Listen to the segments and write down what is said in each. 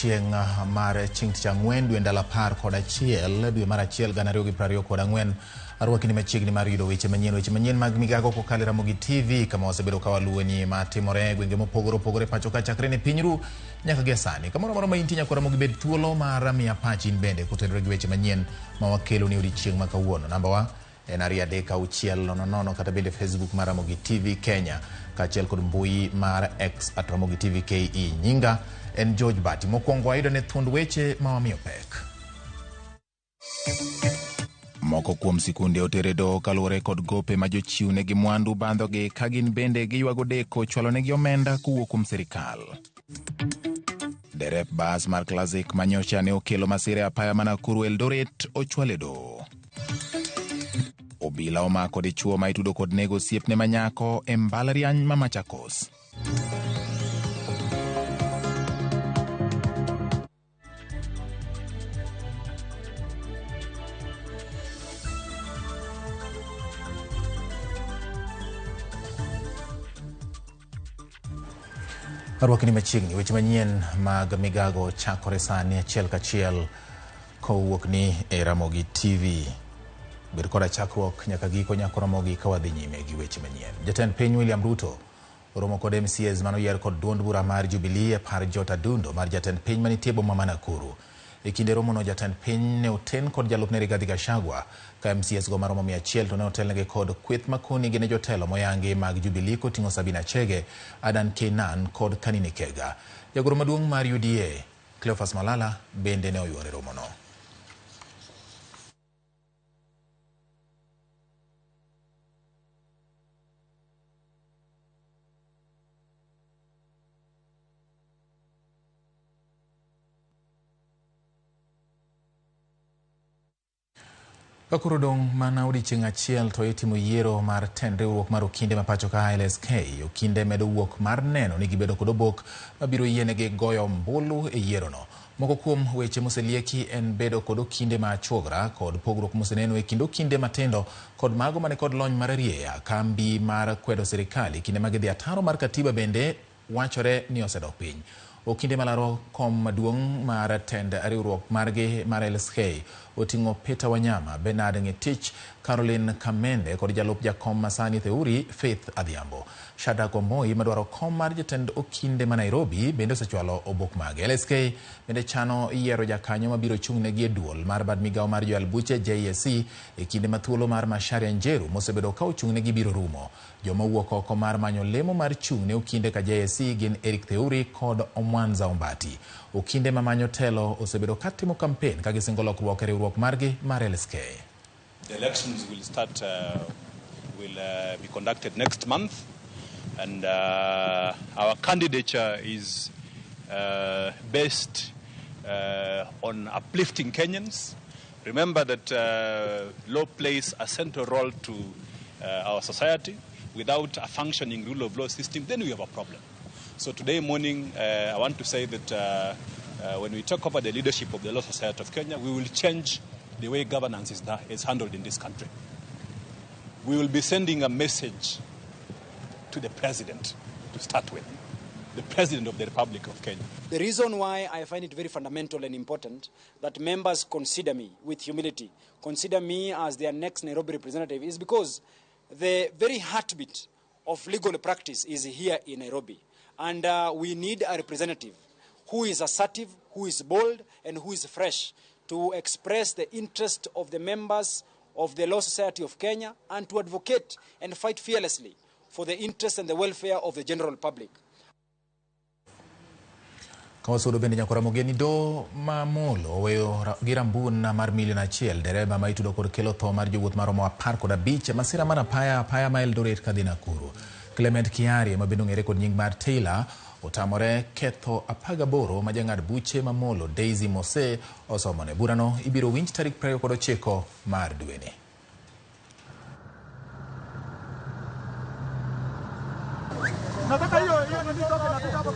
odiochieng' mar chieng' tich ang'wen dwe ndalo 11 dwe mar 1 2024. Arwaki ni machiegni mar yudo weche manyien, weche manyien mag migago kokalo e Ramogi TV kama wasebedo ka waluweni matimore e gwenge mopogore opogore pacho ka chakre ne piny ru nyaka gie sani. Kamoro amora ma intie nyakwa Ramogi bed thuolo mar miya pachi in bende kotenore gi weche manyien ma wakelo ni odiochieng' ma kawuono. Namba wa en 23600 kata bende Facebook mar Ramogi TV Kenya kaachiel kod mbui mar X at Ramogi TV KE. Nyinga en George Bati. Mokwongo wayudo ne thuond weche ma wamiyo pek. Moko kuom sikunde oter e doho kaluwore kod gope ma jochiw negi mwandu bandhogi ka gin bende giywago deko chwalonegi omenda kowuok kuom sirikal. Derep bas mar Classic manyocha ne okelo masira e apaya ma Nakuru Eldoret ochwal e doho. Obila omako dichuo ma itudo kod nego osiepne ma nyako e mbalariany ma Machakos. Arwakni machiegni weche manyien mag migago chakore sani achiel kachiel kowuok ni e Ramogi TV. Bed koda chakruok nyaka giko nyako Ramogi ka wadhi nyime gi weche manyien. Jatend piny William Ruto oromo kod MCAs manoyier kod duond bura mar Jubilee e par Jot Adundo mar jatend piny manitie boma ma Nakuru. E kinde romono jatend piny ne oten kod jalupne Rigathi Gachagua ka MCAs go maromo 100 to ne otelnegi kod kweth makoni gin e jotelo moyangi mag Jubilee koting'o Sabina Chege, Adan Keynan kod Kanini Kega. Jagoro maduong' mar UDA, Cleophas Malala bende ne oyuoro e romono. Ka koro dong' mana odiechieng' achiel to itimo yiero mar tend riwruok mar okinde ma pacho ka LSK, okinde medo wuok mar neno ni gibedo kod obok mabiro yienegi goyo ombulu e yierono. Moko kuom weche moselieki en bedo kod okinde ma achuogra kod pogruok moseneno e kind okinde matindo kod mago mane kod lony mar rieya kambi mar kwedo sirikal e kinde ma gidhi ataro mar katiba bende wachore ni osedok piny. Okinde malaro kom maduong' mar tend riwruok margi mar LSK oting'o Peter Wanyama, Bernard Ngetich, Caroline Kamende kod jalup jakom masani Theuri Faith Adhiambo. Shadrack Wamboi madwaro kom mar jatend okinde ma Nairobi bende osechwalo obok mage. LSK bende chano yiero jakanyo mabiro chung'negi e duol mar bad migawo mar joyal buche JSC e kinde ma thuolo mar Macharia Njeru mosebedo ka ochung'negi biro rumo. Joma owuok oko mar manyo lemo mar chung' ne okinde ka JSC gin Eric Theuri kod Omwanza Ombati. Okinde ma manyo telo osebedo ka timo kampen ka gisingo lokruok e riwruok margi mar LSK. The elections will start, will be conducted next month, and our candidature is based on uplifting Kenyans. Remember that law plays a central role to our society. Without a functioning rule of law system, then we have a problem. So today morning, I want to say that when we take over the leadership of the Law Society of Kenya, we will change the way governance is handled in this country. We will be sending a message to the president to start with, the president of the Republic of Kenya. The reason why I find it very fundamental and important that members consider me with humility, consider me as their next Nairobi representative, is because the very heartbeat of legal practice is here in Nairobi. And we need a representative who is assertive, who is bold, and who is fresh to express the interest of the members of the Law Society of Kenya and to advocate and fight fearlessly for the interest and the welfare of the general public. Kawasudo bende nyakora Mogeni do ma Molo oweyo gi rambun mar milion 1 dereba ma itudo kod kelo tho mar jowuoth maromo 15 e masira mar apaya ma Eldoret kadhi Nakuru. Clement Kiari ma bende ong'ere kod nying mar Taylor otamore ketho 18 ma jang'ad buche ma Molo Daisy Mose osomone. Burano ibiro winj tarik 29 mar dweni. Nataka hiyo hiyo nini toke napita hapo.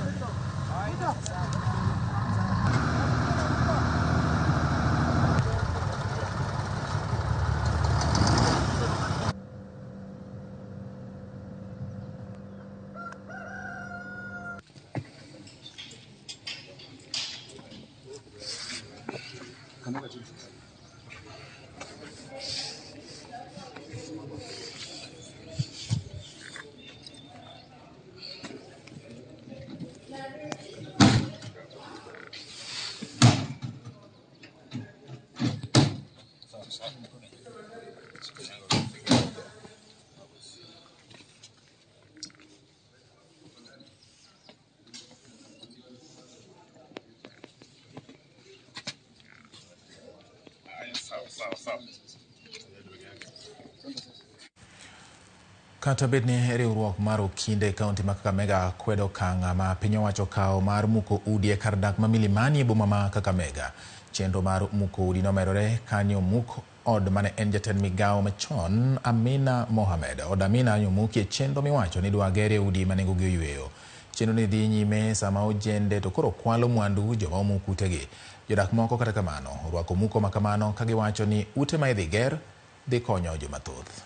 Kata bed ni riwruok mar okinde e kaunti ma Kakamega kwedo okang' ma piny owacho okawo mar muko udi e kar dak ma Milimani e boma ma Kakamega. Chenro mar muko udi nomedore kanyo muk od mane en jatend migawo machon Amina Mohamed. Od Amina nyomuki e chenro miwacho ni idwa gerie udi ma nengogi oyweyo. Chenro ni dhi nyime sama ojende to koro kwalo mwandu joma omuk utegi. Jodak moko kata kamano orwako muko ma kamano ka giwacho ni ute ma idhi ger dhi konyo joma thoth.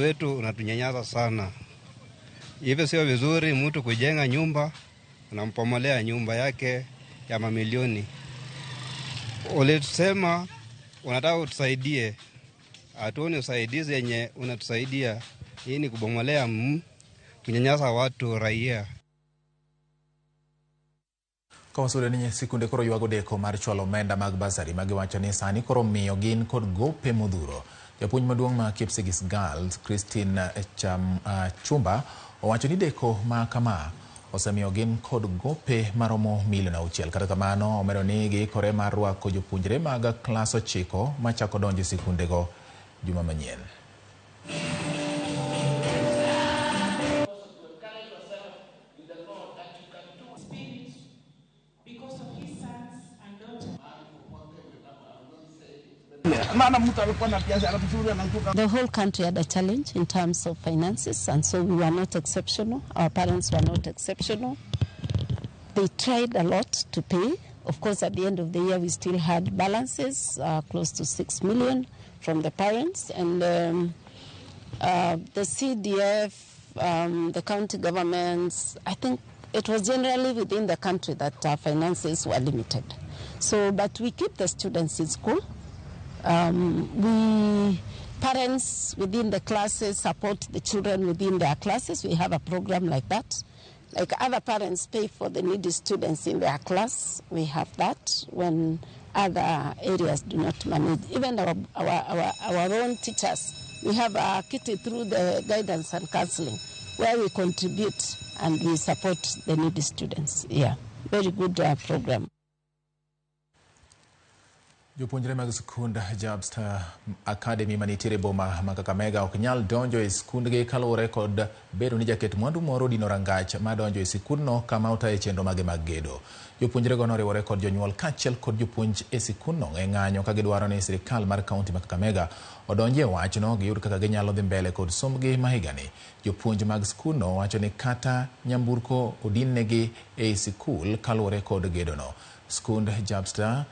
Wetu unatunyanyasa sana. Hivyo sio vizuri mtu kujenga nyumba, unampomolea nyumba yake ya mamilioni. Ulisema unataka utusaidie, hatuoni usaidizi yenye unatusaidia. Hii ni kubomolea, kunyanyasa watu raia. Kawasudo ni sikunde koro ywago deko mar chwalo omenda mag basari magiwacho ni sani koro miyo gin kod gope modhuro. Japuonj maduong' ma Kipsigis Girls, Christine Chumba, owacho ni deko ma kama osemiyo gin kod gope maromo milion 6. Kata kamano, omedo ni giikore mar rwako jopuonjre mag klas 9 machako donjo e sikundego juma manyien. The whole country had a challenge in terms of finances, and so we were not exceptional. Our parents were not exceptional. They tried a lot to pay. Of course, at the end of the year, we still had balances close to 6 million from the parents. And the CDF, the county governments, I think it was generally within the country that our finances were limited. So, but we keep the students in school. We parents within the classes support the children within their classes. We have a program like that. Like other parents pay for the needy students in their class. We have that when other areas do not manage. Even our own teachers, we have a kitty through the guidance and counseling where we contribute and we support the needy students. Yeah, very good program. Jopuonjre mag skund Jabstar Academy manitiere boma ma Kakamega ok nyal donjo e skundgi kaluwore kod bedo ni jaket mwandu moro odino rangach ma donjo e sikundno kama otaye chenro mage mag gedo. Jopuonjrego noriwore kod jonyuol kaachiel kod jopuonj e sikundno e ng'anyo ka gidwaro ni sirikal mar kaunti ma Kakamega odonji e wachno giyud kaka ginyalo dhi mbele kod sombgi ma higani. Jopuonj mag skundno wacho ni kata nyamburko odinnegi ei sikul kaluwore kod gedono. Skund Jabstar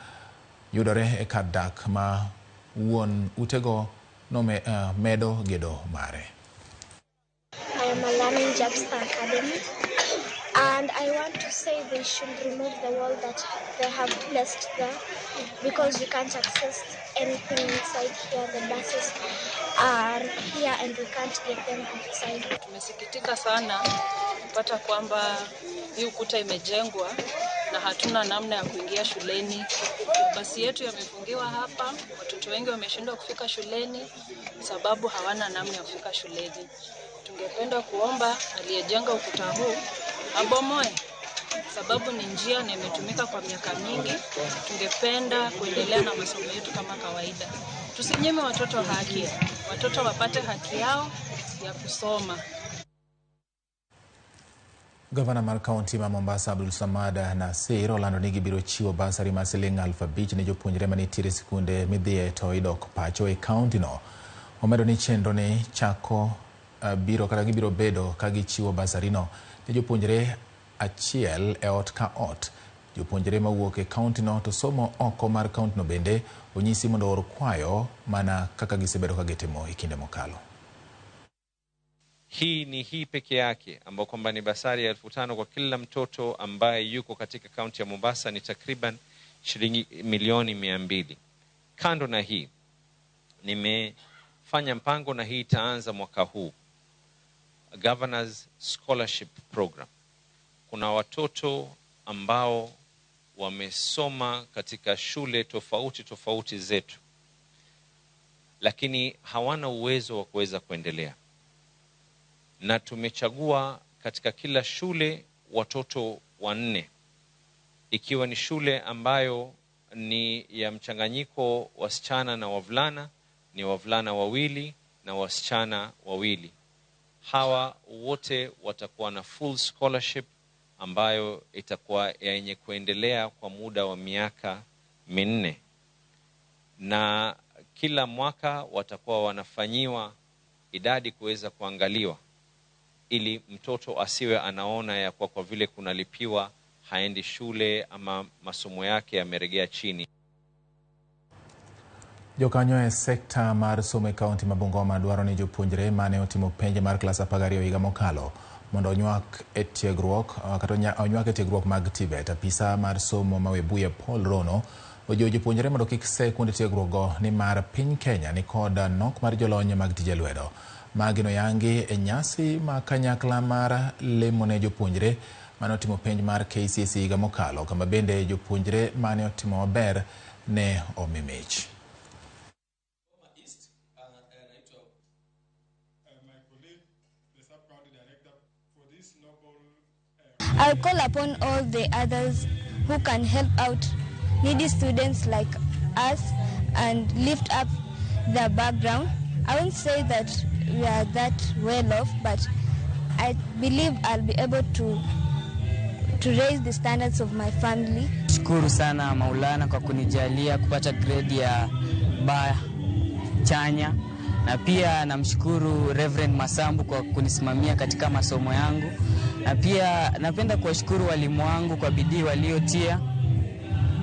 yudore e kar dak ma wuon utego no medo gedo mare. I am a learner in Jabstar Academy, and I want to say they should remove the wall that they have placed there because we can't access anything inside here. The buses are here and we can't get them outside. Tumesikitika sana kupata kwamba hii ukuta imejengwa na hatuna namna ya kuingia shuleni. Basi yetu yamefungiwa hapa, watoto wengi wameshindwa kufika shuleni sababu hawana namna ya kufika shuleni. Tungependa kuomba aliyejenga ukuta huu abomoe, sababu ni njia na imetumika kwa miaka mingi. Tungependa kuendelea na masomo yetu kama kawaida. Tusinyime watoto haki, watoto wapate haki yao ya kusoma. Gavana mar kaunti ma Mombasa Abdul Samad Nasir olando ni gibiro chiwo basari mar siling 5,000 ne jopuonjre manitiere e sikunde midhiye to idok pacho e kaunti no. Omedo ni chenro ni chako biro kata gibiro bedo ka gichiwo basarino ne jopuonjre achiel e ot ka ot. Jopuonjre mawuok e kauntino to somo oko mar kauntino bende onyisi mondo oor kwayo mana kaka gisebedo ka gitimo e kinde mokalo. Hii ni hii peke yake ambayo kwamba ni basari ya 5,000 kwa kila mtoto ambaye yuko katika kaunti ya Mombasa ni takriban shilingi milioni 200. Kando na hii, nimefanya mpango na hii itaanza mwaka huu, Governor's Scholarship Program. Kuna watoto ambao wamesoma katika shule tofauti tofauti zetu, lakini hawana uwezo wa kuweza kuendelea. Na tumechagua katika kila shule watoto 4, ikiwa ni shule ambayo ni ya mchanganyiko wasichana na wavulana, ni wavulana 2 na wasichana 2. Hawa wote watakuwa na full scholarship ambayo itakuwa yenye kuendelea kwa muda wa miaka 4. Na kila mwaka watakuwa wanafanyiwa idadi kuweza kuangaliwa, ili mtoto asiwe anaona ya kwa vile kunalipiwa haendi shule ama masomo yake yameregea chini. Jokanyo e sekta mar somo e kaunti ma Bungoma dwaro ni jopuonjre mane otimo penj mar klas 12 higa mokalo mondo onywak e tiegruok kata onywak e tiegruok mag TVET. Apisa mar somo ma Webuye Paul Rono ojiwo jopuonjre mondo kik se kuonde tiegruok go nimar piny Kenya ni kod nok mar jolony mag tije lwedo. Magi noyangi e nyasi ma kanyakla mar lemo ne jopuonjre mane otimo penj mar KCSE higa mokalo, kama bende jopuonjre mane otimo maber ne omi mich. I'll call upon all the others who can help out needy students like us and lift up their background. I won't say that we are that well off, but I believe I'll be able to raise the standards of my family. Shukuru sana Maulana kwa kunijalia kupata grade ya B chanya, na pia namshukuru Reverend Masambu kwa kunisimamia katika masomo yangu, na pia napenda kuwashukuru walimu wangu kwa bidii waliotia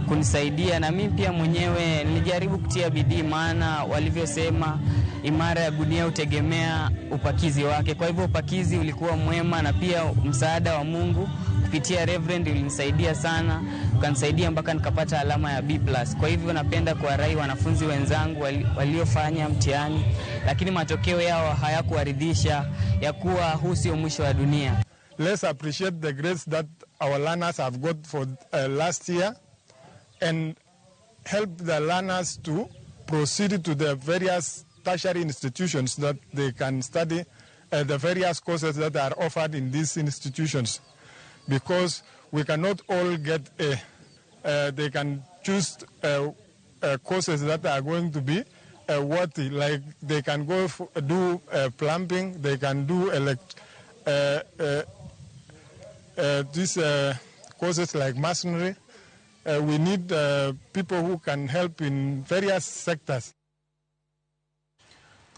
kunisaidia, na mimi pia mwenyewe nilijaribu kutia bidii, maana walivyosema imara ya gunia hutegemea upakizi wake. Kwa hivyo upakizi ulikuwa mwema, na pia msaada wa Mungu kupitia Reverend ulinisaidia sana, ukanisaidia mpaka nikapata alama ya B+. Kwa hivyo napenda kuwarai wanafunzi wenzangu waliofanya mtihani lakini matokeo yao hayakuwaridhisha, ya kuwa huu sio mwisho wa dunia. Let's appreciate the grades that our learners have got for last year and help the learners to proceed to the various tertiary institutions that they can study the various courses that are offered in these institutions, because we cannot all get a. They can choose courses that are going to be worthy, like they can go do plumbing, they can do these courses like masonry. We need people who can help in various sectors.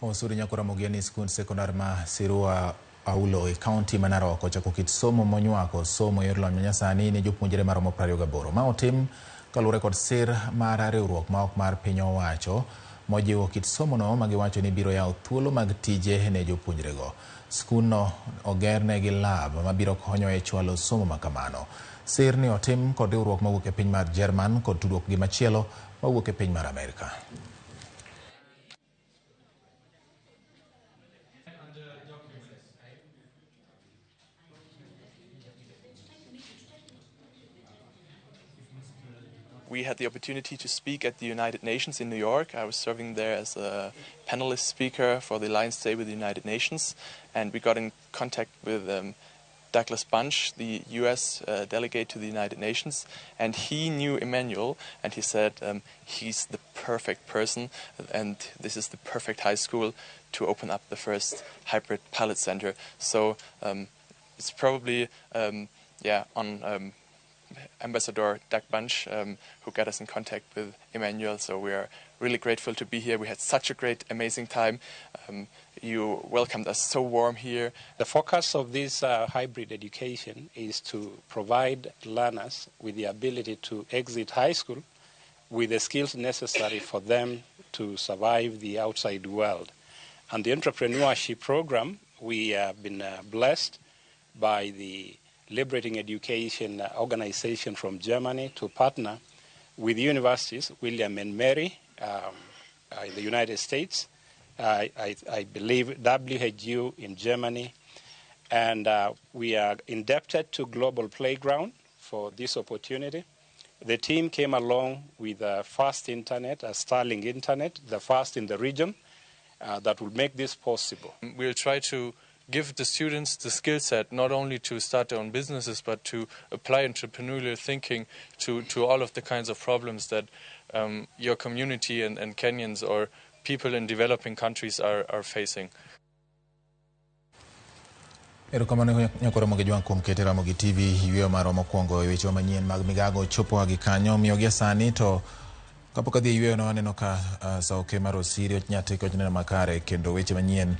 Osuri nyakora mogeni skund sekondar ma Sirua Aulo e kaunti ma Narok ochako kit somo monywako somo yor lony manyasani ne jopuonjre maromo 28 ma otim kaluwore kod sir mar riwruok ma ok mar piny owacho mojiwo kit somono ma giwacho ni biro yawo thuolo mag tije ne jopuonjrego. Skundno ogerne gi lab mabiro konyo e chwalo somo makamano. Sir ni otim kod riwruok mawuok e piny mar Jerman kod tudruok gi machielo mawuok e piny mar Amerka. We had the opportunity to speak at the United Nations in New York. I was serving there as a panelist speaker for the Alliance Day with the United Nations, and we got in contact with Douglas Bunch, the US delegate to the United Nations, and he knew Emmanuel, and he said he's the perfect person, and this is the perfect high school to open up the first hybrid pilot center. So it's probably on Ambassador Doug Bunch who got us in contact with Emmanuel, so we are really grateful to be here. We had such a great, amazing time. You welcomed us so warm here. The focus of this hybrid education is to provide learners with the ability to exit high school with the skills necessary for them to survive the outside world. And the entrepreneurship program, we have been blessed by the Liberating Education organization from Germany to partner with universities, William and Mary in the United States, I believe WHU in Germany, and we are indebted to Global Playground for this opportunity. The team came along with a fast internet, a Starlink internet, the first in the region, that will make this possible. We'll try to give the students the skill set not only to start their own businesses, but to apply entrepreneurial thinking to all of the kinds of problems that your community and Kenyans or people in developing countries are facing. Erokamano nyakoro Ramogi kuom kete Ramogi TV yweyo marwa mokwongo e weche manyien mag migago chopo gi kanyo omiyo gi sani to kapok adhi e yweyo no aneno ka Saoke mar Osiri Nyatike neno makare kendo weche manyien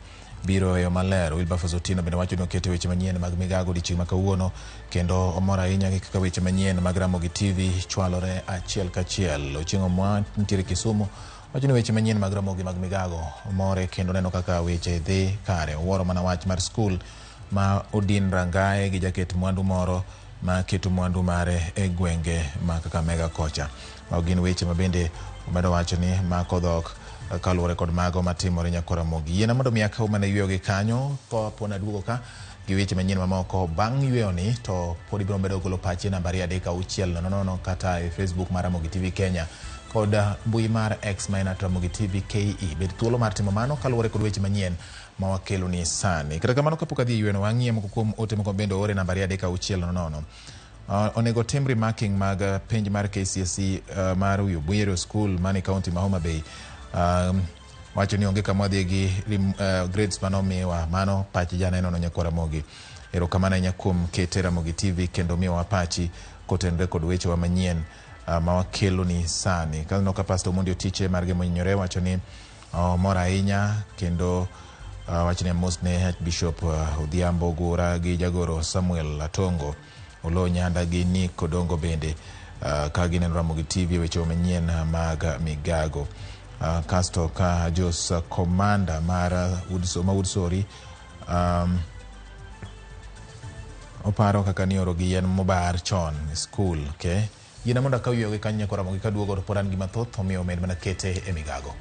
biro e yo maler. Wilberforce Otieno bende wacho ni okete weche manyien mag migago odiochieng' ma kawuono kendo omor ahinya gi kaka weche manyien mag Ramogi TV chwalore achiel kachiel. Ochieng' Omwa nitiere Kisumu wacho ni weche manyien mag Ramogi mag migago omore kendo neno kaka weche dhi kare. Owuoro mana wach mar skul ma odin rangae gi jaket mwandu moro ma keto mwandu mare e gwenge ma Kakamega kocha. Mago gin weche ma bende omedo wacho ni mako dhok kaluwore kod mago matimore nyakor Ramogi. Yiena mondo mi akaw mana yweyo gi kanyo kapo naduogo ka gi weche manyien mamoko bang' yweyo ni to pod ibiro medo golo pachi e namba 36000 kata e Facebook mar Ramogi TV Kenya kod mbui mar X ma en @Ramogi TV KE. Bed thuolo mar timo mano kaluwore kod weche manyien ma wakelo ni sani. Kata kamano kapok adhi e yweyo wang'iye moko kuom ote moko bende oore namba 36000. Onego tim remarking mag penj mar KCSE mar Uyobwero School mani kaunti ma Homa Bay. Wacho ni onge kama wadhi gi grades manomiwa mano pach janeno no nyakwar Ramogi. Erokamano ahinya kuom kete Ramogi TV kendo miyowa pachi kotenore kod wechewa manyien ma wakelo ni sani. Kaneno ka Pastor Omondi Otiche margi monyore wacho ni omor ahinya kendo wacho ni mos ne Archbishop Odhiambo Gura gi jagoro Samuel Atongo Olo Nyanda gi Nick Odongo bende ka gineno Ramogi TV weche manyien mag migago. Kasto ka Jos Komanda mar Woodsori oparo kaka nioro gi yien mobar chon e skul. Okay? Yiena mondo akaw yweyo gi kanyo nyakor Ramogi kaduogo to pod an gi mathoth omiyo omed mana kete e migago.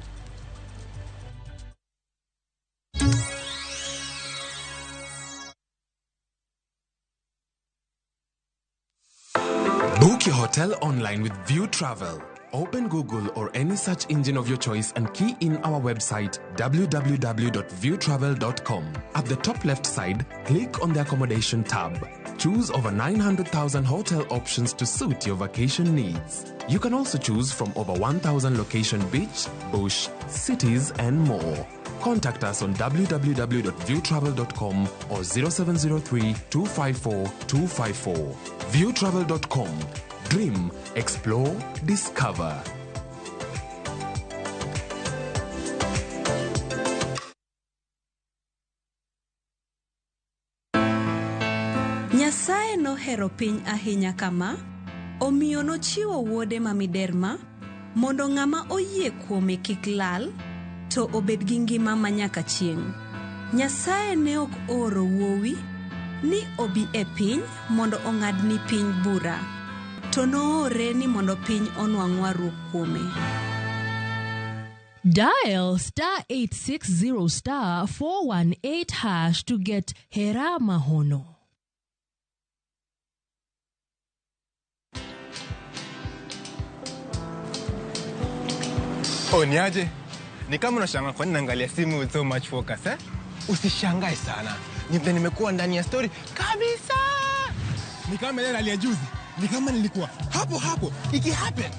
Book your hotel online with View Travel. Open Google or any search engine of your choice and key in our website www.viewtravel.com. At the top left side, click on the accommodation tab. Choose over 900,000 hotel options to suit your vacation needs. You can also choose from over 1,000 location beach, bush, cities and more. Contact us on www.viewtravel.com or 0703 254 254. Viewtravel.com. Dream, explore, discover. Nyasaye nohero piny ahinya kama, omiyo nochiwo wuode ma miderma, mondo ng'ama oyie kuome kik lal, to obed gi ngima manyaka chieng'. Nyasaye ne ok ooro wuowi ni obi e piny mondo ong'ad ni piny bura, to noore ni mondo piny onwang' warruok kuome. Dial star 860 star 418 hash to get Hera Mahono. Oh, niaje? Ni kama unashangaa kwa nini naangalia simu with so much focus, eh? Usishangae sana. Ni vile nimekuwa ndani ya story kabisa. Ni kama ile ya juzi. Ni kama nilikuwa hapo hapo iki happen.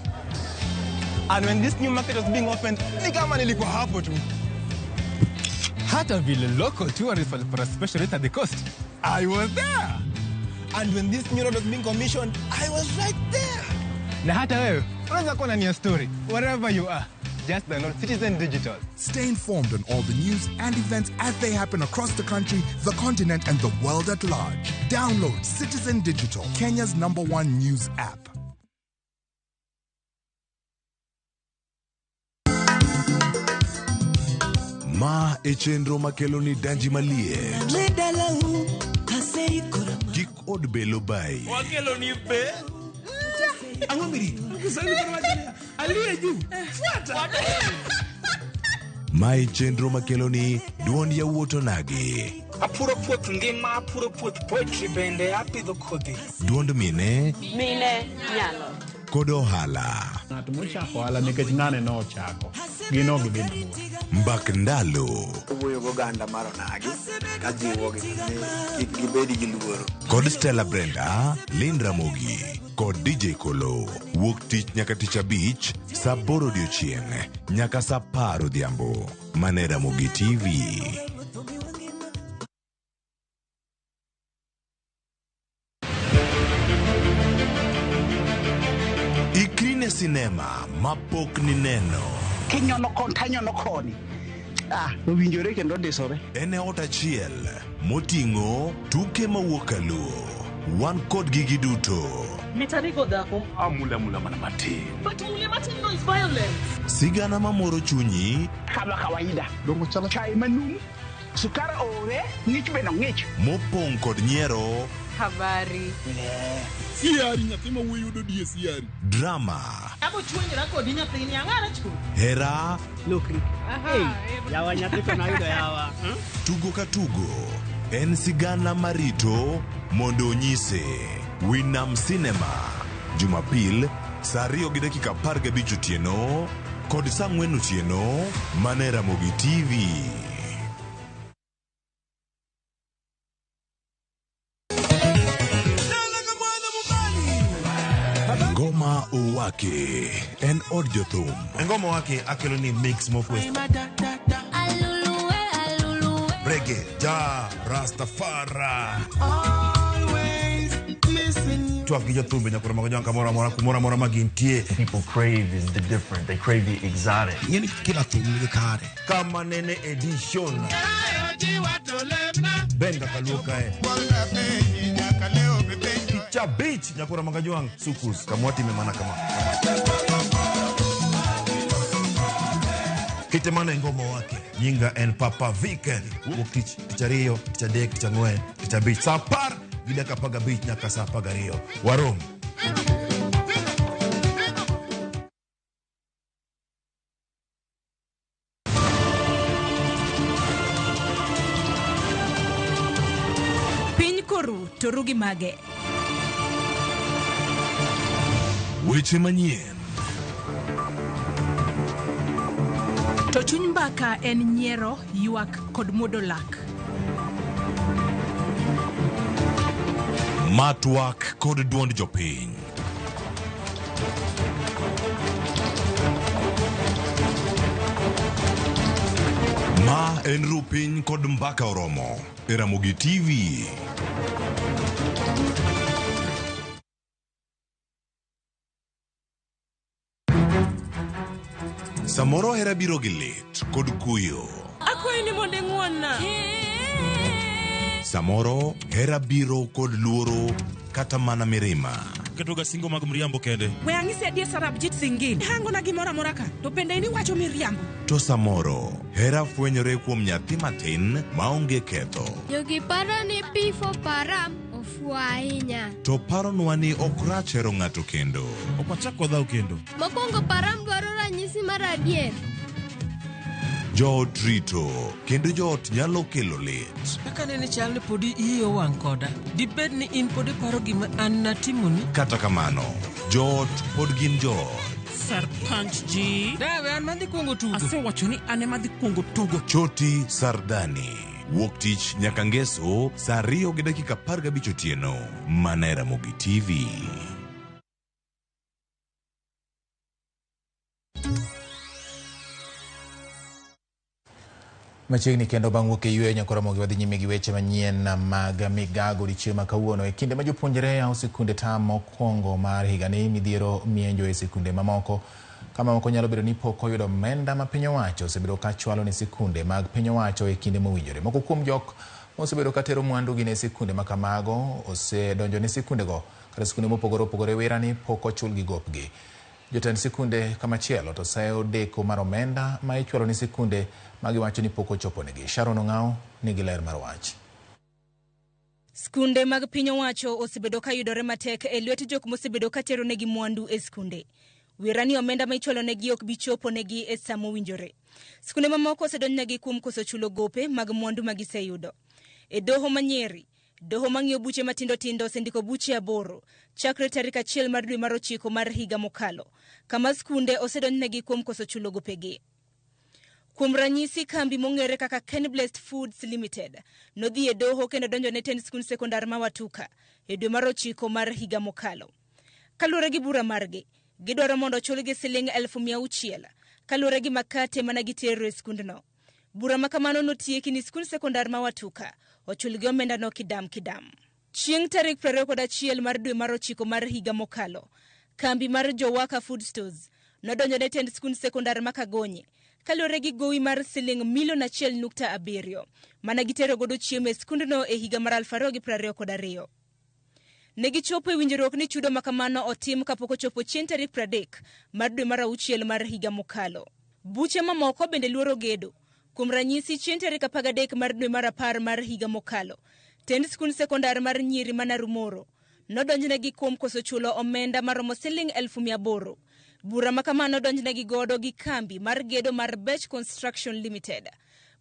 And when this new market was being opened, ni kama nilikuwa hapo tu. Hata vile local tourists walipata special rate at the coast, I was there. And when this new road was being commissioned, I was right there. Na hata wewe unaweza kuwa ndani ya story wherever you are. Just download Citizen Digital. Stay informed on all the news and events as they happen across the country, the continent, and the world at large. Download Citizen Digital, Kenya's number one news app. Ma e chenro makelo ni danji maliet. Kik od belo bayi. Wakelo ni be. Ang'o mirito? Kiswahili koro wacho niya, aliye juu fuata. Ma e chenro makelo ni duond yawuot onagi. Apuro puoth ngima, apuro puoth poetry bende apidho kodhi. Duond mine Mine nyalo. kod ohala. Ng'at mochako ohala nikech ng'ane nochako, gin ok gidhi mabor. Mbak ndalo. Owuoyo goganda mar onagi kajiwogi ni kik gibed gi luoro. Kod Stella Brenda, Lynn Ramogi kod DJ Kolo. Wuok tich nyaka tich abich, saa aboro odiochieng' nyaka saa apar odhiambo. Mane Ramogi TV. Ikri ne sinema mapok nineno. Kinyono kon tanyono koni. Ah, owinjore kendo ndisore. En e ot achiel moting'o tuke mawuok kaluo. Wan kodgi giduto. Mitarigo dhako. Amula mula mana matin. But mule matin no is violence. Sigana mamoro chunyi Kama kawaida. Dongo chalo chai manum. Sukar ore, ng'ich bende ng'ich. mopong' kod nyiero, Habari. Siari nyathi ma wuoyi yudo die siari. drama, Abo chuonjra kodi nyathini ang'ara chu. hera, Lokri. Yawa nyathi to nayudo yawa. tugo ka tugo en sigana marito mondo onyise. Winam Cinema, Jumapil saa 2:15 otieno kod saa 4 otieno mane Ramogi TV. Ngoma Owake en od jothum. Ngoma Owake akelo ni mix mofwe. Reggae, ja, Rastafari. Twak gi jothumbe nyakoro mago jwang' kamoro amora kumoro amora ma gintie. People crave is the different. They crave the exotic. Ing'eni kila thum nigi kare. Kama nene edition. Benga kaluo kae. Tich abich nyakoro mago jwang' sukus kamwatime mana kama. Kite mana e ngoma wake. Nyinga en Papa Viken. Wuok tich, tich ariyo, tich adek, tich ang'wen, tich abich. Saa 10:15 nyaka saa 12. Warom. Piny koru to ru gi mage. Weche manyien. To chuny mbaka en nyiero, ywak kod muodo lak. Matwak kod duond jopiny. Ma en Rupiny kod Mbaka Oromo e Ramogi TV. Samoro hera biro gi lit kod kuyo. Akwayi ni mondo ing'won-na. Samoro hera biro kod luoro kata mana mirima. Ketoga singo mag mriambo kende. We ang'isi adier Sarabjit Singh. Hangona gimoro amora ka to bende in iwacho miriambo. To samoro hera fwenyore kuom nyathi matin maonge ketho. Jogi paro ni P for Param ofuwo ahinya. To paronwa ni ok rach hero ng'ato kendo. Ok wachak wadhaw kendo. Mokwongo Param dwaro ranyisi mar adier. Joot rito kendo joot nyalo kelo lit. Kaka nene chal ni podi iyi owang' koda. Dibed ni in pod iparo gima an natimoni? Kata kamano, joot pod gin joot. Sarpanch ji. Dawe an madhi kuongo tugo. Asewacho ni an ema adhi kuongo tugo. Choti Sardani. Wuok tich nyaka ngeso saa 2:15 otieno. Mana e Ramogi TV. Machiegni kendo bang' wuok e yweyo nyaka Ramogi wadhi nyime gi weche manyien mag migago odiochieng' ma kawuono. E kinde ma jopuonjre yawo sikunde tam mokwongo mar higani midhiero mienjo e sikunde mamoko. Kama moko nyalo bedo ni pok oyudo omenda ma piny owacho osebedo ka chwalo ne sikunde mag piny owacho e kinde mowinjore. Moko kuom jok mosebedo ka tero mwandugi ne sikunde ma kamago osedonjo ne sikundego kata sikunde mopogore opogore wira ni pok ochulgi gopgi. Jotend sikunde kamachielo to sayo deko mar omenda ma ichwalo ne sikunde ma giwacho ni pok ochoponegi. Sharon Ong'aw nigi ler mar wach. Skunde mag piny owacho osebedo ka yudore matek e lwet jok mosebedo ka tero negi mwandu e skunde. Wira ni omenda ma ichwalo negi ok bi chopo negi e sa mowinjore. Skunde mamoko osedonjnegi kuom koso chulo gope mag mwandu ma giseyudo. E doho ma Nyeri, doho mang'iyo buche matindo tindo osendiko buche 8 chakre tarik 1 mar dwe mar 9 mar higa mokalo, kama skunde osedonjnegi kuom koso chulo gopegi. Kuom ranyisi, kambi mong'ere kaka Kenblest Foods Limited nodhi e doho kendo donjo ne tend skund sekondar ma Watuka e dwe mar 9 mar higa mokalo. Kaluwore gi bura margi, gidwaro mondo ochulgi siling 600,000 kaluwore gi makate mana gitero e skundno. Bura ma kamano notieki ni skund sekondar ma Watuka ochulgi omendano kidam kidam. Chieng' tarik 21 mar dwe mar 9 mar higa mokalo, kambi mar Jowaka Food Stores nodonjo ne tend skund sekondar ma Kagonye kaluwore gi gowi mar siling milion 1.7 mana gitero godo chiemo e skundno e higa mar 2022. Ne gichopo e winjruok ni chudo ma kamano otim kapok ochopo chieng' tarik 30 mar dwe mar 6 mar higa mokalo. Buche mamoko bende luoro gedo. Kuom ranyisi, chieng' tarik 13 mar dwe mar 10 mar higa mokalo, tend skund sekondar mar nyiri ma Narumoro nodonjnegi kuom koso chulo omenda maromo siling 800,000. Bura ma kamano donjnegi godo gi kambi mar gedo mar Bech Construction Limited.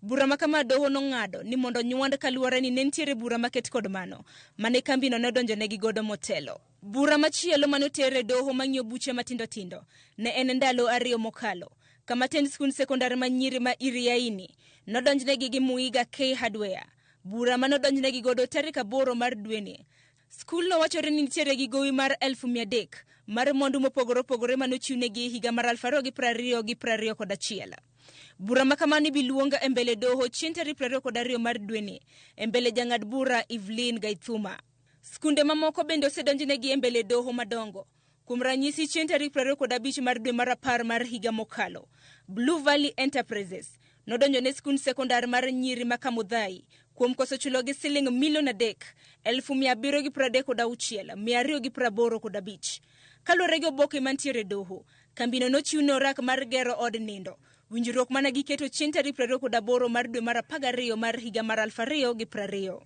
Bura ma kama doho nong'ado ni mondo nywand kaluwore ni ne nitiere bura maket kod mano mane kambino nodonjonegi godo motelo. Bura machielo mane oter e doho mang'iyo buche matindo tindo ne en ndalo 2 mokalo, kama tend skund sekondar ma nyiri ma Iriaini nodonjnegi gi Muiga K Hardware. Bura mane odonjnegi godo tarik 8 mar dweni. Skul no wachore ni nitiere gi gowi mar 300,000 mar mwandu mopogore opogore mane ochiwnegi e higa mar 2020 gi 21. Bura ma kamano ibi luong e mbele doho chieng' tarik 22 mar dweni e mbele jang'ad bura Evelyn Gaithuma. Skunde mamoko bende osedonjnegi e mbele doho madongo. Kuom ranyisi, chieng' tarik 25 mar dwe mar 10 mar higa mokalo, Blue Valley Enterprises nodonjo ne skund sekondar mar nyiri ma Kamudhai kuom koso chulogi siling milion 3,736,285. Kaluwore gi oboke mantiere doho, kambino nochiwne orak mar gero od nindo. Winjruok mana giketo chieng' tarik 28 mar dwe mar 12 mar higa mar 2020.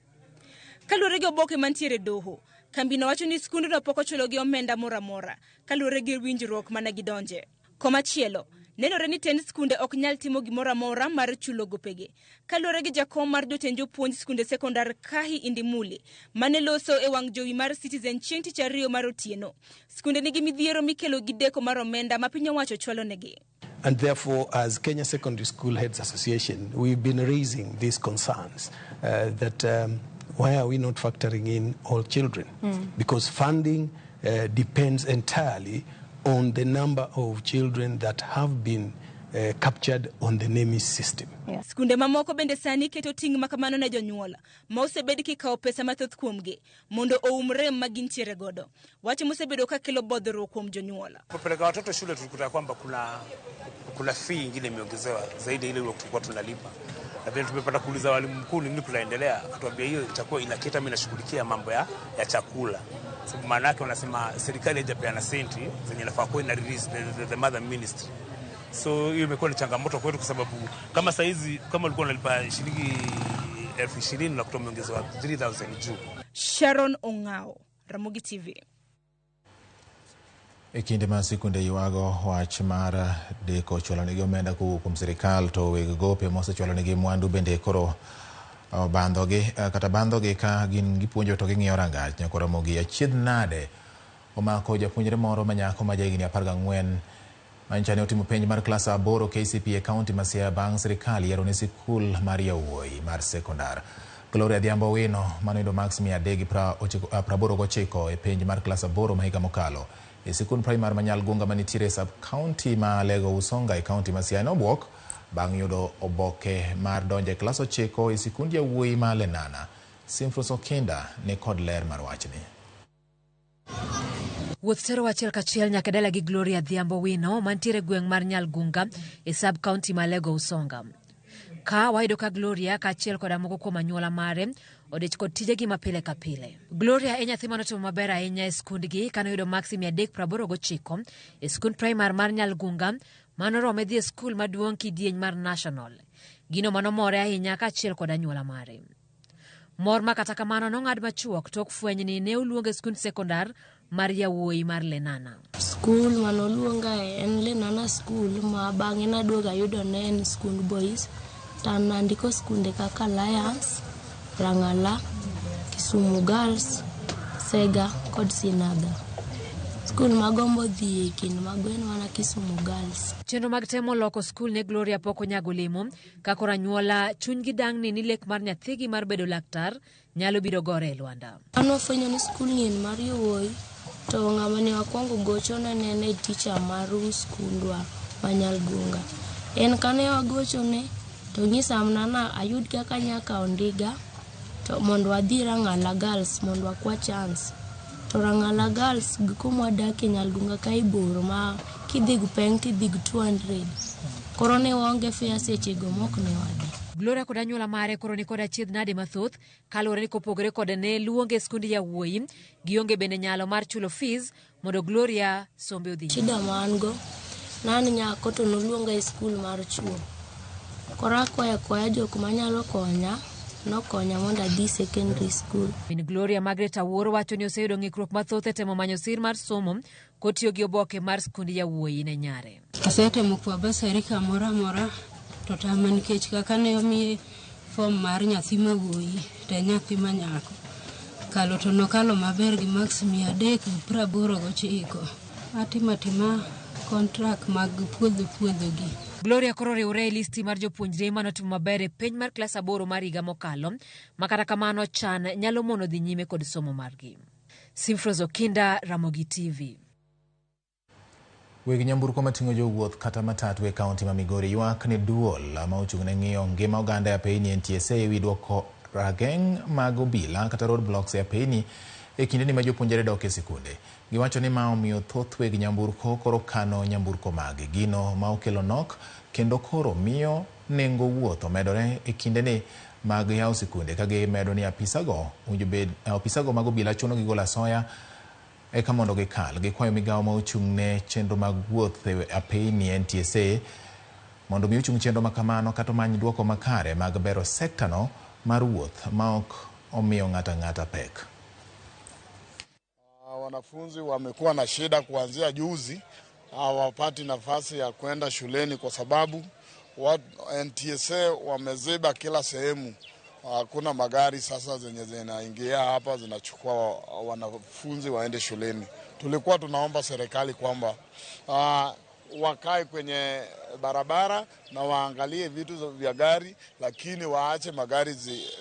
Kaluwore gi oboke mantiere doho, kambino wacho ni skundno pok ochulogi omenda moro amora kaluwore gi winjruok mana gidonje. Komachielo, nenore ni tend skunde ok nyal timo gimoro amora mar chulo gopegi. Kaluwore gi jakom mar jotend jopuonj skunde sekondar Kahi Indimuli, mane loso e wang' jowi mar Citizen chieng' tich ariyo mar otieno, skunde nigi midhiero mikelo gi deko mar omenda ma piny owacho chwalo negi. And therefore, as Kenya Secondary School Heads Association, we've been raising these concerns that why are we not factoring in all children? Because funding depends entirely on the number of children that have been captured on the NEMIS system. Skunde mamoko bende sani keto ting' ma kamano ne jonyuol ma osebed kikawo pesa mathoth kuomgi mondo oum rem ma gintiere godo. Wach mosebedo ka kelo bodhruok kuom jonyuol. Kupeleka watoto shule tulikuta kwamba kuna fee ingine imeongezewa zaidi ile tulikuwa tunalipa. Na vile tumepata kuuliza walimu mkuu nini kunaendelea, akatuambia hiyo itakuwa inaketa mimi nashughulikia mambo ya chakula. Sababu maana yake wanasema serikali haijapeana senti zenye nafaa kuwa ina release the mother ministry. So hiyo imekuwa ni changamoto kwetu kwa sababu kama saizi kama ulikuwa unalipa shilingi 20,000 na kutoa umeongezewa 3,000 juu. Sharon Ong'ao, Ramogi TV. E kinde ma sikunde ywago wach mar deko chwalonegi omenda kowuok kuom sirikal to weg gope mosechwalonegi mwandu bende koro bandhogi kata bandhogi ka gin gipuonjo to ging'iyo rangach. Nyako Ramogi achiedh nade omako japuonjre moro ma nyako ma jahigni 14 manyicha ne otimo penj mar klas 8 KCPE e kaunti ma Siaya bang' sirikal yiero ne sikul mar yawuoyi mar sekondar. Gloria Adhiambo Owino manoyudo marks 389 e penj mar klas 8 ma higa mokalo e sikund primar ma Nyalgunga manitiere e sub county ma Alego Usonga e kaunti ma Siaya nobwok bang' yudo oboke mar donjo e klas 9 e sikund yawuoyi ma Lenana. Simfros Okinda ni kod ler mar wachni. Wuoth terowa achiel kachiel nyaka dala gi Gloria Adhiambo Wino mantiere e gweng' mar Nyalgunga e sub county ma Alego Usonga. Ka wayudo ka Gloria kaachiel koda moko kuom anyuola mare odich kod tijegi ma pile ka pile. Gloria e nyathi manotimo maber ahinya e skundgi kane oyudo maksi 389 e skund primar mar Nyalgunga manorome dhi e skul maduong' kidieny mar National. Gino manomore ahinya kaachiel kod anyuola mare. Mor ma kata kamano nong'ad machuok tok fweny ni ne oluonge e skund sekondar mar yawuoyi mar Lenana. Skul mane oluongae en Lenana School ma bang'e naduogo ayudo ne en skund boys. To an nandiko skunde kaka Alliance, Rang'ala, Kisumu Girls, Sega kod Sinaga. Skul magombo dhiye e kind mago en mana Kisumu Girls. Chenro mag temo loko skul ne Gloria pok onyago olemo ka koro anyuola chunygi dang'ni ni lek mar nyathigi mar bedo laktar nyalo biro gore e lwanda. An wafwenyo ni skul ni en mar yowuoyi to ng'ama ne wakwongo gochone ne en head teacher mar skundwa ma Nyalgunga. En kane wagochone to onyisa mana ni ayud kaka anyalo kawo ndiga to mondo wadhi Rang'ala Girls mondo wakwa chance. To Rang'ala Girls gi kuma wadakie Nyalgunga kae bor ma kidhi gi peng tidhi gi 200. Koro ne waonge fare sechego mok ne wadhi. Gloria kod anyuola mare koro ni kod achiedh nade mathoth kaluwore ni kopogore kod ne luonge e skund yawuoyi, gionge bende nyalo mar chulo fees mondo Gloria sombe odhi nyime. Shida ma an go, ne an nyako to noluonga e skul mar chuo. Koro akwayo akwaya jok manyalo konya, nokonya mondo adhi secondary school. Min Gloria Margaret Awuor wacho ni oseyudo ng'ikruok mathoth e temo manyo sir mar somo kotiyo gi oboke mar skund yawuoyi ne nyare. Asetemo kwa basari kamoro amora to tama nikech kaka ne omiye fom mar nyathi ma wuoyi to en nyathi ma nyako. Kalo to nokalo maber gi maks 389. Atimo atima kontrak mag puodho puodho gi. Gloria koro oriwre e listi mar jopuonjre manotimo maber e penj mar klas aboro mar higa mokalo, ma kata kamano chan nyalo mono dhi nyime kod somo margi. Simfros Okinda, Ramogi TV. Weg nyamburko mating'o jowuoth kata matatu e kaunti ma Migori ywak ni duol ma ochung' ne ng'iyo ngima oganda e apeyni NTSA ewi duoko rageng' mag obila kata road blocks e apeyni e kindeni ma jopuonjre dok e sikunde. Giwacho ni ma omiyo thoth weg nyamburko koro kano nyamburko maggi, gino ma okelo nok kendo koro miyo nengo wuoth omedore e kindeni mag yawo sikunde ka gimedo ni apisago owinjo bed apisago mag obila chuno gi golo asoya eka mondo gikal. Gikwayo migawo ma ochung' ne chenro mag wuoth e apeyni NTSA mondo mi ochung chenro makamano kata omany duoko makare mag bero sekta no mar wuoth ma ok omiyo ng'ato ang'ata pek. Wanafunzi wamekuwa na shida kuanzia juzi, hawapati nafasi ya kwenda shuleni kwa sababu NTSA wameziba kila sehemu. Hakuna magari sasa zenye zinaingia hapa zinachukua wanafunzi waende shuleni. Tulikuwa tunaomba serikali kwamba wakae kwenye barabara na waangalie vitu vya gari, lakini waache magari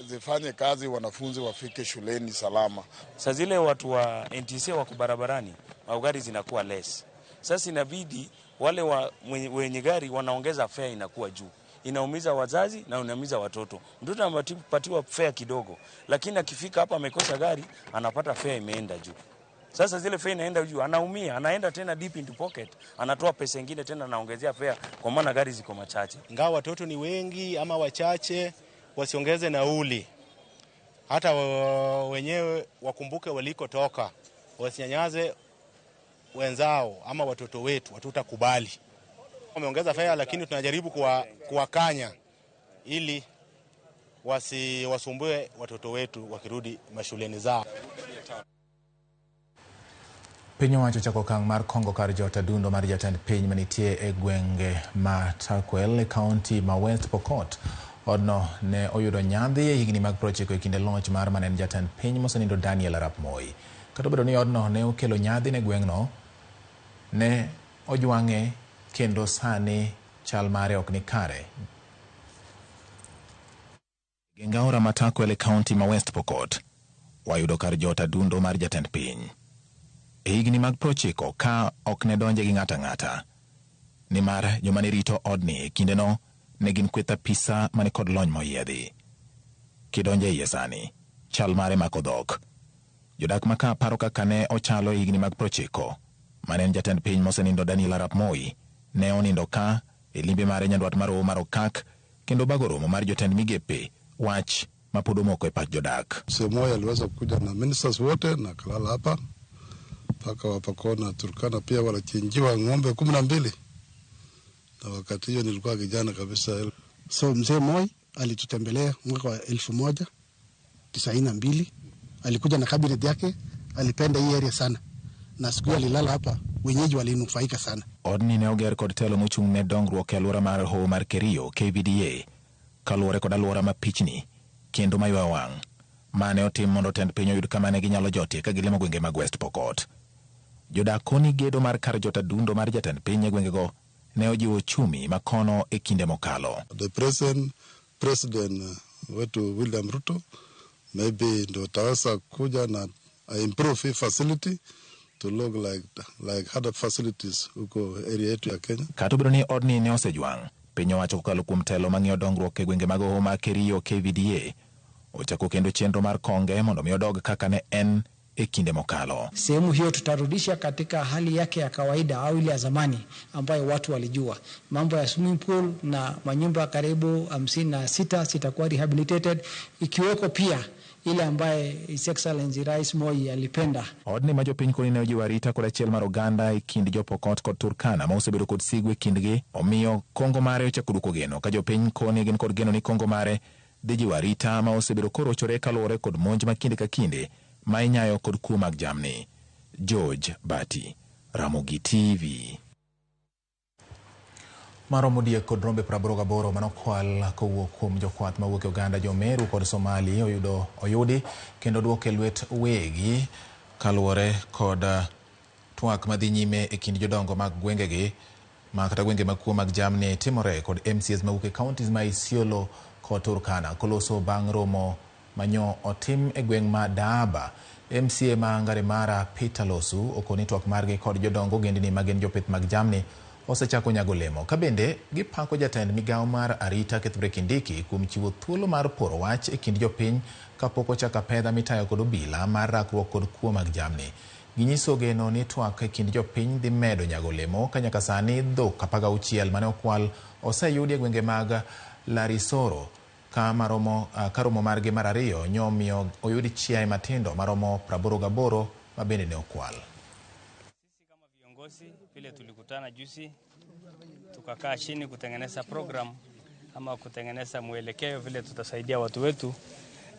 zifanye kazi, wanafunzi wafike shuleni salama. Saa zile watu wa NTSA wako barabarani, au gari zinakuwa less. Sasa inabidi wale wenye gari wanaongeza fare, inakuwa juu. Inaumiza wazazi na inaumiza watoto. Mtoto anapatiwa fare kidogo, lakini akifika hapa amekosa gari, anapata fare imeenda juu. Sasa zile fare inaenda juu, anaumia, anaenda tena deep into pocket, anatoa pesa nyingine tena anaongezea fare kwa maana gari ziko machache. Ingawa watoto ni wengi ama wachache, wasiongeze nauli. Hata wenyewe wakumbuke walikotoka, wasinyanyaze wenzao ama watoto wetu, hatutakubali. Wameongeza fare lakini tunajaribu kuwakanya ili wasiwasumbue watoto wetu wakirudi mashuleni zao. Piny owacho chako okang' mar kongo kar jot adundo mar jatend piny manitie e gwenge ma Turkwel e kaunti ma West Pokot. Odno ne oyudo nyadhi e higni mag 90 e kinde loch mar mane en jatend piny mosenindo Daniel Arap Moi. Kata obedo ni odno ne okelo nyadhi ne gweng'no, ne ojwang'e kendo sani chal mare ok ni kare. Geng aora ma Turkwel e kaunti ma West Pokot, wayudo kar jot adundo mar jatend piny. E higni mag 90 ka ok ne donje gi ng'ato ang'ata, nimar joma ne rito odni e kindeno ne gin kweth apisa mane kod lony moyiedhi. Kidonjo e iye sani, chal mare mako dhok. Jodak ma ka paro kaka ne ochalo e higni mag 90 mane en jatend piny mosenindo Daniel Arap Moi ne onindo ka e limbe mare nyandwat mar Hoho mar Okak kendo bago romo mar jotend migepe wach ma pod omoko e pach jodak. Mzee Moi aliweza kuja na ministers wote na kalala hapa mpaka Wapokot na Turkana pia walichinjiwa ng'ombe 12 na wakati hiyo nilikuwa kijana kabisa. So Mzee Moi alitutembelea mwaka wa 1992, alikuja na cabinet yake, alipenda hii area sana, na siku hiyo alilala hapa, wenyeji walinufaika sana. Odni ne oger kod telo mochung' ne dongruok e alwora mar Hoho mar Kerio KVDA kaluwore kod alwora ma pichni kendo maywayo wang' mane otim mondo tend piny oyud kama ne ginyalo jotie ka gilimo gwenge mag West Pokot. Jodak koni gedo mar kar jot adundo mar jatend piny e gwengego ne ojiwo uchumi ma kono e kinde mokalo. The present president wetu William Ruto maybe ndio taweza kuja na improve hii facility to look like other facilities huko area yetu ya Kenya. Kata obedo ni odni ne osejwang', piny owacho kokalo kuom telo mang'iyo dongruok e gwenge mag Hoho mar Kerio KVDA ochako kendo chenro mar konge mondo mi odog kaka ne en e kinde mokalo. Sehemu hiyo tutarudisha katika hali yake ya kawaida au ile ya zamani ambayo watu walijua. Mambo ya swimming pool na manyumba karibu 56 zitakuwa rehabilitated, ikiweko pia ile ambaye His Excellency Rais Moi alipenda. Odni ma jopiny koni ne ojiwo arita kod achiel mar oganda e kind jo Pokot kod Turkana ma osebedo kod sigu e kindgi, omiyo kongo mare ochako duoko geno ka jopiny koni gin kod geno ni kongo mare dhi jiwo arita ma osebedo korochore kaluwore kod monj ma kinde ka kinde ma inyayo kod kuo mag jamni. George Bati, Ramogi TV. Maromo diek kod rombe 88 manokwal kowuok kuom jokwath mawuok e oganda jo Meru kod Somali oyudi kendo duok e lwet wegi kaluwore kod twak madhi nyime e kind jodongo mag gwengegi ma kata gwenge mag kuo mag jamni timore kod MCAs mawuok e counties ma Isiolo kod Turkana koloso bang' romo manyo otim e gweng' ma Daaba. MCA ma Ngaremara Peter Losu okoni twak margi kod jodongo ogendni magin jopith mag jamni osechako nyago olemo. Ka bende gipako jatend migawo mar arita Kithure Kindiki kuom chiwo thuolo mar poro wach e kind jopiny kapok ochako apedha mitayo kod obila mar rakruok kod kuo mag jamni. Ginyiso geno ni twak e kind jopiny dhi medo nyago olemo ka nyaka sani dhok 16 mane okwal oseyudi e gwenge mag Larisoro ka romo margi mar ariyo nyomiyo oyudi chiaye matindo maromo 88 ma bende ne okwal. Viongozi vile tulikutana juzi tukakaa chini kutengeneza program ama kutengeneza mwelekeo vile tutasaidia watu wetu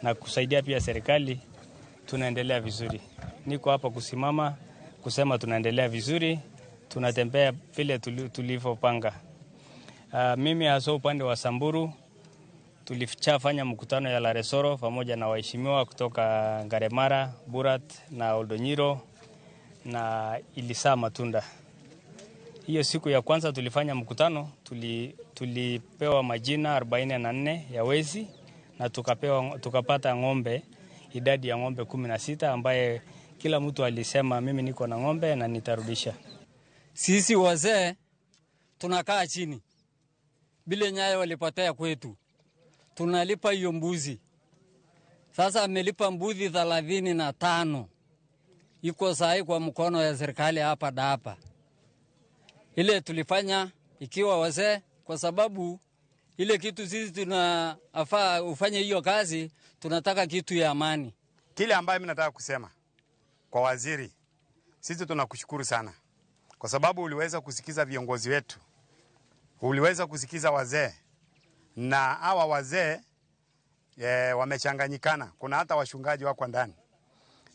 na kusaidia pia serikali. Tunaendelea vizuri. Niko hapa kusimama kusema tunaendelea vizuri, tunatembea vile tulivyopanga. Mimi hasa upande wa Samburu tulichafanya mkutano ya Laresoro pamoja na waheshimiwa kutoka Ngaremara, Burat na Oldonyiro na ilisaa matunda. Hiyo siku ya kwanza tulifanya mkutano, tulipewa majina 44 ya wezi na tukapata ng'ombe, idadi ya ng'ombe 16 ambaye kila mtu alisema mimi niko na ng'ombe na nitarudisha. Sisi wazee tunakaa chini. Bile nyayo walipotea kwetu. Tunalipa hiyo mbuzi. Sasa amelipa mbuzi 35. Iko sahi kwa mkono ya serikali hapa Dapa. Ile tulifanya ikiwa wazee kwa sababu ile kitu sisi tunafaa ufanye hiyo kazi, tunataka kitu ya amani. Kile ambayo mimi nataka kusema kwa waziri, sisi tunakushukuru sana kwa sababu uliweza kusikiza viongozi wetu. Uliweza kusikiza wazee, na hawa wazee wamechanganyikana. Kuna hata wachungaji wako ndani.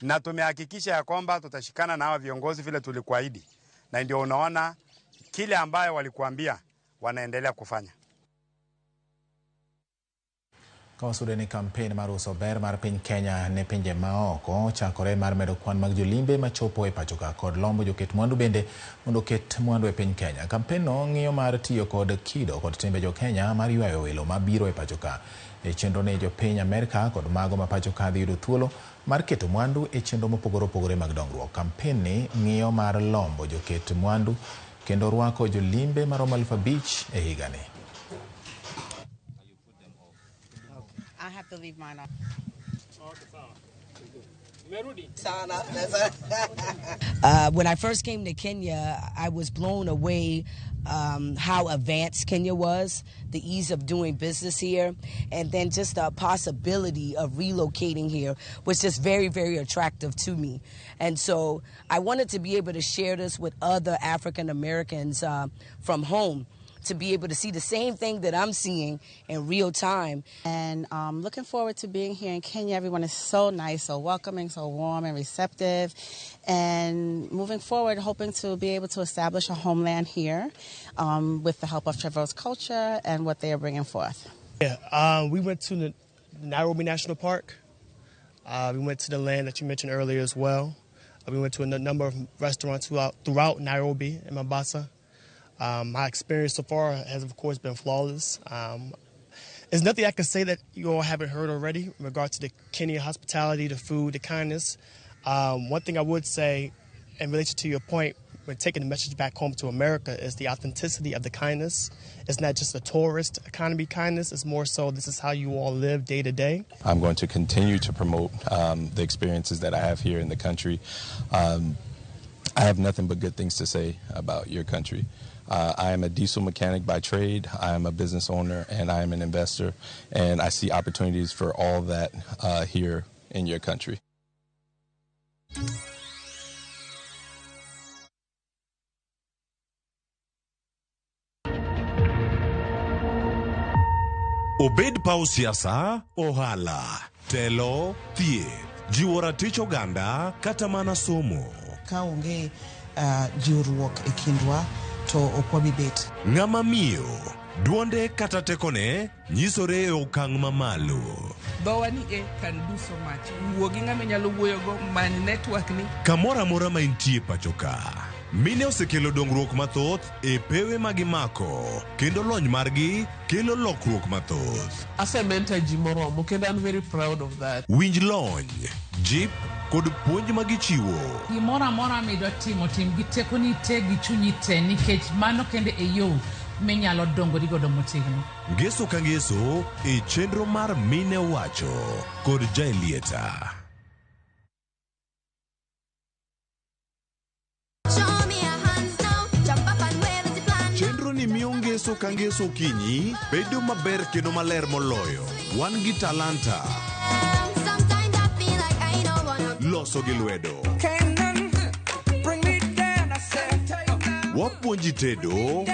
Na tumehakikisha ya kwamba tutashikana na hawa viongozi vile tulikuahidi. Na ndio unaona kile ambayo walikuambia wanaendelea kufanya. Kawasude ni kampen mar uso ber mar piny Kenya ne pinje maoko chakore mar medo kwan mag jolimbe machopo e pachoka kod lombo joket mwandu bende mondo oket mwandu e piny Kenya. Kampen no ng'iyo mar tiyo kod kido kod timbe jo Kenya mar ywayo welo mabiro e pachoka. E chenro ne jopiny Amerka kod mago ma pachoka dhi yudo thuolo mar keto mwandu e chenro mopogore opogore mag dongruok. Kampen ni ng'iyo mar lombo joket mwandu kendo rwako jolimbe maromo 5,000 e higani. I have to leave mine off. When I first came to Kenya, I was blown away how advanced Kenya was, the ease of doing business here, and then just the possibility of relocating here was just very, very attractive to me. And so I wanted to be able to share this with other African Americans from home, to be able to see the same thing that I'm seeing in real time. And looking forward to being here in Kenya. Everyone is so nice, so welcoming, so warm and receptive. And moving forward, hoping to be able to establish a homeland here with the help of Traverse Culture and what they are bringing forth. Yeah, we went to the Nairobi National Park. We went to the land that you mentioned earlier as well. We went to a number of restaurants throughout Nairobi and Mombasa. My experience so far has, of course, been flawless. There's nothing I can say that you all haven't heard already in regards to the Kenyan hospitality, the food, the kindness. One thing I would say in relation to your point, when taking the message back home to America, is the authenticity of the kindness. It's not just a tourist economy kindness. It's more so this is how you all live day to day. I'm going to continue to promote the experiences that I have here in the country. I have nothing but good things to say about your country. I am a diesel mechanic by trade, I am a business owner, and I am an investor, and I see opportunities for all that here in your country. Obed paw siasa, ohala, telo, thieth, jiwo ratich oganda kata mana somo. Ka onge jiwruok e kindwa to ok wabi bet. Ng'ama miyo, duonde kata tekone nyisore e okang' mamalo. Dhowa ni e can do so much. Wuo gi ng'ama inyalo wuoyogo, many network ni. Kamoro amora ma intie pacho ka, mine osekelo dongruok mathoth e pewe ma gimako, kendo lony margi kelo lokruok mathoth. Asementor ji moromo kendo an very proud of that. Winj lony, jip kod puonj ma gichiwo. Gimoro amora midwa timo, tim gi tekoni te gi chunyi te, nikech mano kende e yo minyalo dongori godo motegno. Ngeso ka ngeso e chenro mar Mine Wacho kod Jaelieta. Chenro ni miyo ngeso ka ngeso okinyi bedo maber kendo maler moloyo. Wan gi talanta. Loso gi lwedo. Wapuonji tedo.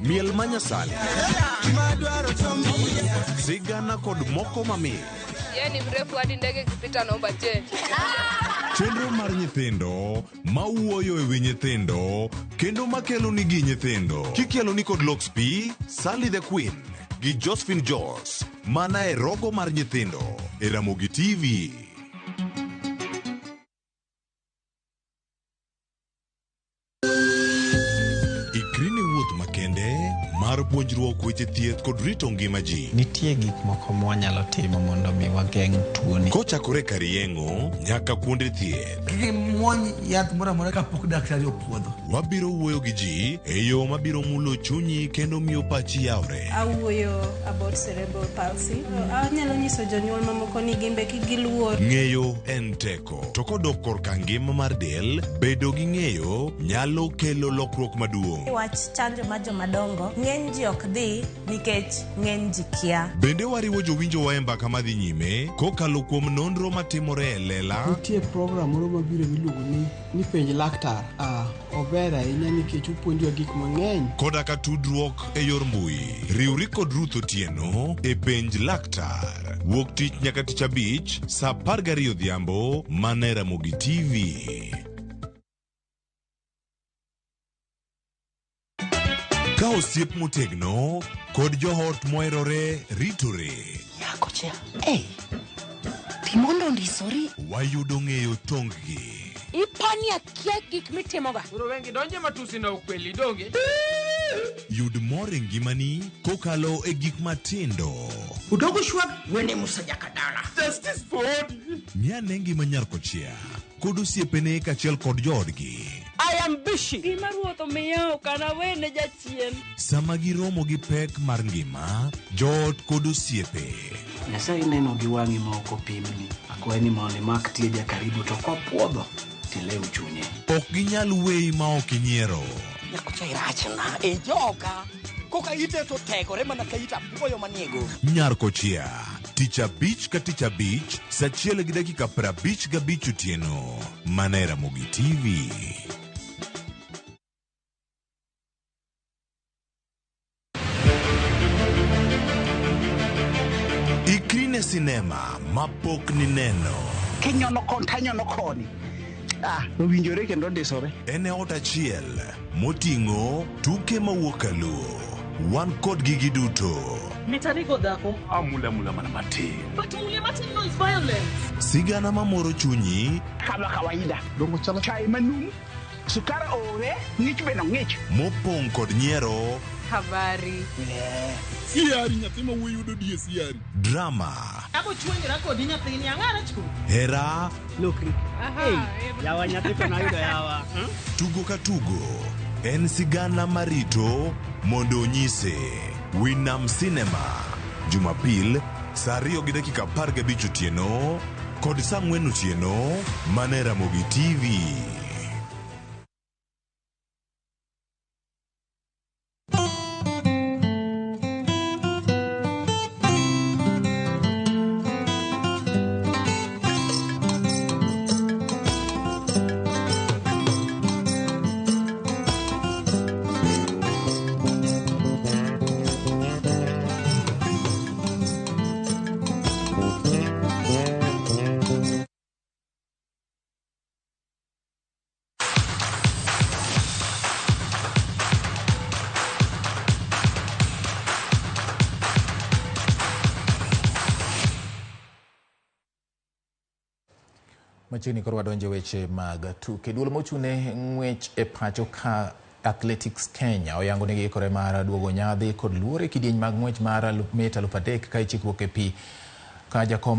Miel manyasani. Sigana kod moko mamit. Yeye ni mrefu hadi ndege ikipita naomba change. Chenro mar nyithindo mawuoyo e wi nyithindo kendo makelo nigi nyithindo. Kikelo ni kod Lox P, Sally the Queen gi Josephine Jos mana e rogo mar nyithindo e Ramogi TV. Ikri ne wuoth makende mar puonjruok weche thieth kod rito ngima ji. Nitie gik moko mwanyalo timo mondo mi wageng' tuoni. Kochakore kar yeng'o nyaka kuonde thieth. Kik imuony yath moro amora kapok daktari opuodho. Wabiro wuoyo gi ji e yo mabiro mulo chunyi kendo miyo pachi yawre. Awuoyo about cerebral palsy. Anyalo nyiso jonyuol mamoko ni gimbe kik giluor. Ng'eyo en teko. To kodok korka ngima mar del, bedo gi ng'eyo nyalo kelo lokruok maduong'. Wach chanjo mar jomadongo, ng'eny ji ok dhi nikech ng'eny ji kia. Bende wariwo jowinjowa e mbaka madhi nyime kokalo kuom nonro matimore e lela. Nitie program moro mabiro miluongo ni penj laktar. Ober ahinya nikech opuonjowa gik mang'eny. Koda ka tudruok e yor mbui. Riwri kod Ruth Otieno e penj laktar. Wuok tich nyaka tich abich saa 12 odhiambo mana e Ramogi TV. Ka osiep motegno kod joot moherore ritore. Nyakocha, ei, Timondo ondisori. Wayudo ng'eyo tong-gi. Ipani akia gik mitimoga. Koro wengi donje matusi na ukweli donge. Yud mor e ngimani kokalo e gik matindo. Udogo shwag wene Musa Jakadala. Justice for Odi. Ng'ane ngima nyar kochia kod osiepene kaachiel kod joodgi. I am busy. Gima ruoth omiya ok anawene jachien. Sama giromo gi pek mar ngima, joot kod osiepe. Nyasaye neno gi wang'i ma ok opimni. Akwayi ni mondo imak tieja karibu to kopuodho tilew chunye. Ok ginyal weyi ma ok inyiero. Nyakocha irachna e joka. Koka ite to tegore mana ka it apuoyo manie go. Nyar Kochia, tich abich ka tich abich, saa achiel gi dakika 55 otieno, mana e Ramogi TV. Ikri ne sinema mapok nineno. Kinyono koni tanyono koni. Ah, owinjore kendo ondisore. En e ot achiel moting'o tuke mawuok kaluo. Wan kodgi giduto. Mitarigo dhako. Amula mula mana matin. But mule matin no is violence. Sigana mamoro chunyi Kama kawaida. Dongo chalo chai manum. Sukar ore, ng'ich be nong'ich. Mopong' kod nyiero. Habari. Siari nyathi ma wuoyi yudo die siari. Drama. Abo chuonyra kodi nyathini ang'ara chu. Hera. Lokri. Hey, yawa nyathi to nayudo yawa. Tugo ka tugo en sigana marito mondo onyise. Winam Cinema, Jumapil saa 2 gi dakika 15 otieno kod saa 4 otieno mana e Ramogi TV. Machiegni koro wadonjo e weche mag tuke. Duol mochung'ne ng'wech e pacho ka Athletics Kenya oyango ni giikore mar duogo nyadhi kod luor e kidieny mag ng'wech mar mita 3000 ka ichikruok e pi ka jakom